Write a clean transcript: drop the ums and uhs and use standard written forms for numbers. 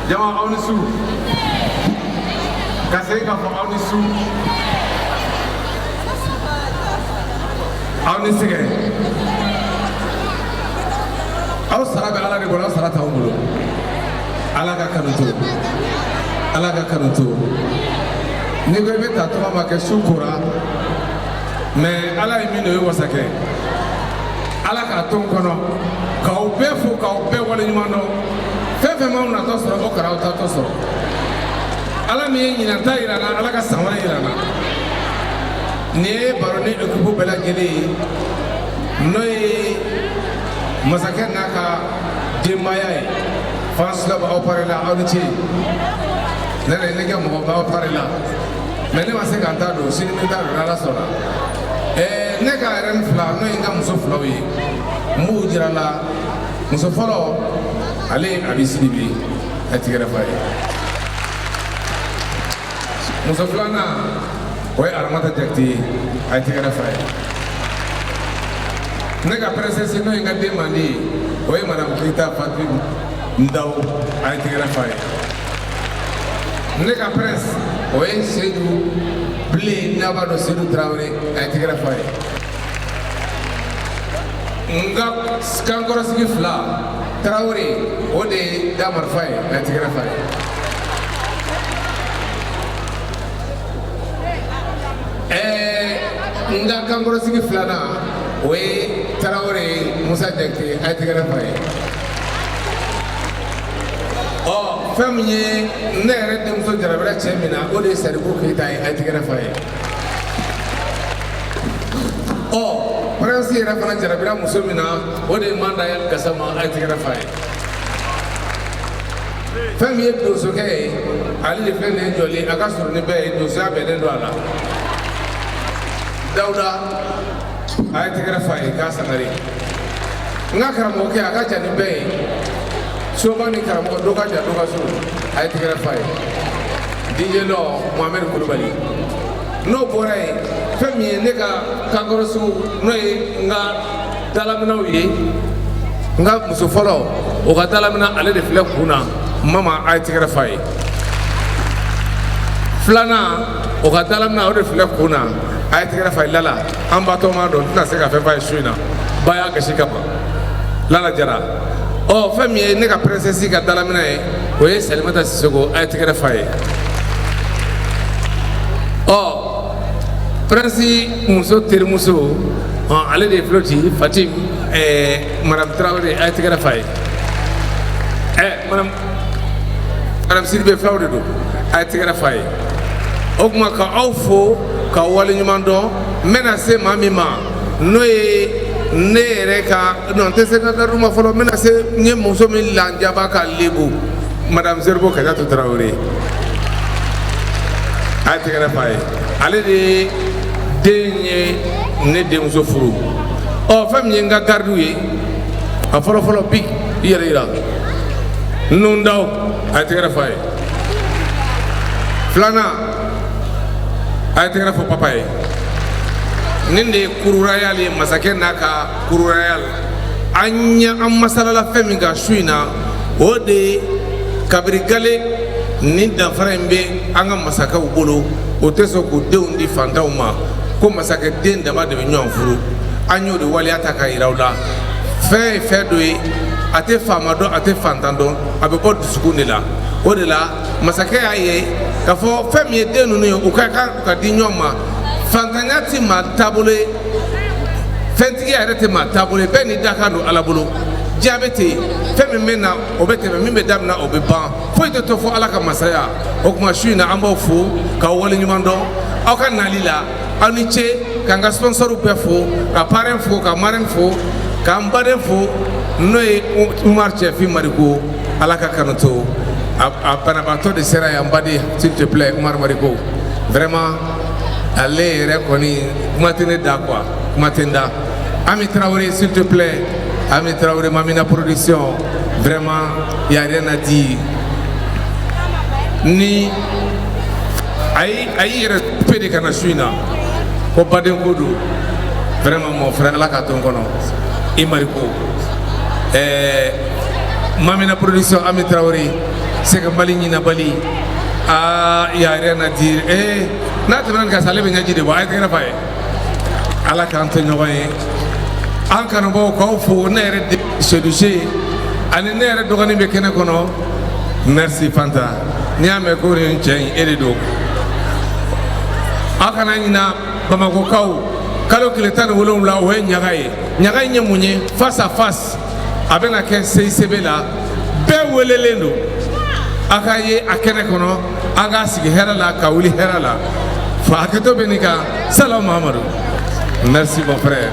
Jama, aw ni su. Ka segin k'a fɔ aw ni su, aw ni sɛgɛn. Aw sara bɛ Ala de bolo, aw sara t'aw bolo. Ala ka kanu to, Ala ka kanu to. N'i ko i bɛ ta tɔgɔ ma kɛ su kora, mais Ala ye min don, o ye wasa kɛ. Ala k'a to n kɔnɔ k'aw bɛɛ fo, k'aw bɛɛ waleɲuman dɔn. Fɛn fɛn m'aw natɔ sɔrɔ, o kɛra aw tatɔ sɔrɔ. Ala min ye ɲinan ta yira n na, Ala ka san wɛrɛ yira n na. Nin ye baro ni équipe bɛɛ lajɛlen ye, n'o ye masakɛ n'a ka denbaya ye. Fans club, aw pare la, aw ni ce. Ne yɛrɛ, ne kɛ mɔgɔ b'aw pare la, mais ne ma se ka n ta don. Sini n ta don, n'Ala sɔnna. Ne ka yɛrɛ ni fila, n'o ye n ka muso filaw ye, n b'u jira la. Muso fɔlɔ, ale ye Abi Sidibe, a tigɛrɛ fa ye. Muso filanan, o ye Aramata Jakite ye, a ye tigɛrɛ fa ye. Ne ka princesse, n'o ye n ka den mandi ye, o ye Madame Keita Fatim Ndaw, a ye tigɛrɛ fa ye. Ne ka prince, o ye Seydou Bilen, n'a b'a dɔn, Seydou Tarawele, a ye tigɛrɛ fa ye. N ka kankɔrɔsigi fila, Tarawele, o de ye da marifa ye, a ye tigɛrɛ fa ye. N ka kankɔrɔsigi filanan, o ye Tarawele ye Musa Jakite, a ye tigɛrɛ fa ye. Ɔ, fɛn min ye ne yɛrɛ denmuso jarabira cɛ min na, o de ye Sariku Keyita ye, a ye tigɛrɛ fa ye. Ɔ, prince yɛrɛ fana jarabira muso min na, o de ye Manda Gasama, a ye tigɛrɛ fa ye. Fɛn min ye donsokɛ ye, ale de filɛ nin ye jɔlen, a ka surun ni bɛɛ ye, donsoya bɛnnen don a la. Dawuda, a ye tɛgɛrɛ fa ye k'a sangare. N ka karamɔgɔkɛ, a ka jan ni bɛɛ ye, soba ni karamɔgɔ dɔ ka jan, dɔ ka surun, a ye tɛgɛrɛ fa ye. DJ lɔ Mohamed Kulubali. N'o bɔra yen, fɛn min ye ne ka kankɔrɔsigiw, n'o ye n ka dalaminɛw ye, n ka muso fɔlɔ, o ka dalaminɛ, ale de filɛ kun na, mama, a ye tɛgɛrɛ fa ye. Filanan, o ka dalaminɛ, o de filɛ kun na, a ye tɛgɛrɛ fa ye. Lala, an batɔ ma dɔn, n tɛna se ka fɛn f'a ye su in na, ba y'a gasi kama. Lala Jara. Ɔ, fɛn min ye ne ka princesse ka dalaminɛ ye, o ye Salimata Sisoko, a ye tɛgɛrɛ fa ye. Ɔ, prince muso terimuso, ɔ, ale de ye Filoti Fatim, Madame Tarawele, a ye tɛgɛrɛ fa ye. Madame Sidibe, filaw de don, a ye tɛgɛrɛ fa ye. O tuma, ka aw fo ka waleɲuman dɔn. N bɛna se maa min ma, n'o ye ne yɛrɛ ka, non, n tɛ se n ka gardiw ma fɔlɔ. N bɛna se n ye muso min lanjaba ka lebu, Madame Zeribo Kajatu Tarawele, a ye tɛgɛrɛ fa ye. Ale de ye den ye ne denmuso furu. Ɔ, fɛn min ye n ka gardiw ye, a fɔlɔ fɔlɔ, bi i yɛrɛ yira, Nundaw, a ye tɛgɛrɛ fa ye. Filanan, a ye tɛgɛrɛ fɔ papa ye. Nin de ye kururayali ye, masakɛ n'a ka kururayali. An ɲɛ an masalala fɛn min kan su in na, o de ye kabiri gale ni danfara in bɛ an ka masakɛw bolo, o tɛ sɔn k'u denw di fantanw ma, ko masakɛ den dama de bɛ ɲɔgɔn furu. An y'o de waleya ta k'a yira u la. Fɛn ye fɛn dɔ ye, a tɛ faama dɔn, a tɛ fantan dɔn, a bɛ bɔ dusukun de la. O de la, masakɛ y'a ye k'a fɔ fɛn min ye den ninnu ye, u ka kan ka di ɲɔgɔn ma. Fantanya tɛ maa taabolo ye, fɛntigiya yɛrɛ tɛ maa taabolo ye, bɛɛ n'i dakan don Ala bolo. Diɲɛ bɛ ten, fɛn min bɛ na, o bɛ tɛmɛ, min bɛ daminɛ, o bɛ ban, foyi tɛ to fo Ala ka masaya. O tuma, su in na, an b'aw fo k'aw waleɲuman dɔn aw ka nali la. Aw ni ce. K'an ka sponsors bɛɛ fo, ka parrain fo, ka marraine fo, k'an baden fo, n'o ye Umar Cɛfin Mariko, Ala ka kanu to a banabaatɔ de sera yan. Baden, s'il te plaît, Umar Mariko, vraiment, ale yɛrɛ kɔni, kuma tɛ ne da quoi, kuma tɛ n da. Ami Traoré, s'il te plaît, Ami Traoré, Mamina Production, vraiment, y a rien à dire. Ni a y'i yɛrɛ pe de ka na su in na ko baden ko don. Vraiment, mon frère, Ala k'a to n kɔnɔ. I Mariko, Mamina Production, Ami Traoré, Sɛgɛnbali ɲinabali. Aa, y a rien à dire. Eh, n'a tɛmɛna nin kan sa, ale bɛ ɲɛji de bɔ. A ye tɛgɛrɛ f'a ye. Ala k'an to ɲɔgɔn ye. An kanubaw, k'aw fo. Ne yɛrɛ de Seydou ani ne yɛrɛ dɔgɔnin bɛ kɛnɛ kɔnɔ. Merci Fanta. N'i y'a mɛn ko nin cɛ in, e de don. Aw kana ɲina, Bamakɔkaw, kalo tile 17, o ye ɲaga ye. Ɲaga in ye mun ye? Face à face, a bɛna kɛ CICB la. Bɛɛ welelen don. A ka ye a kɛnɛ kɔnɔ, an k'a sigi hɛrɛ la, ka wuli hɛrɛ la. Fa hakɛto bɛ nin kan. Salam Mahamadu. Merci mon frère.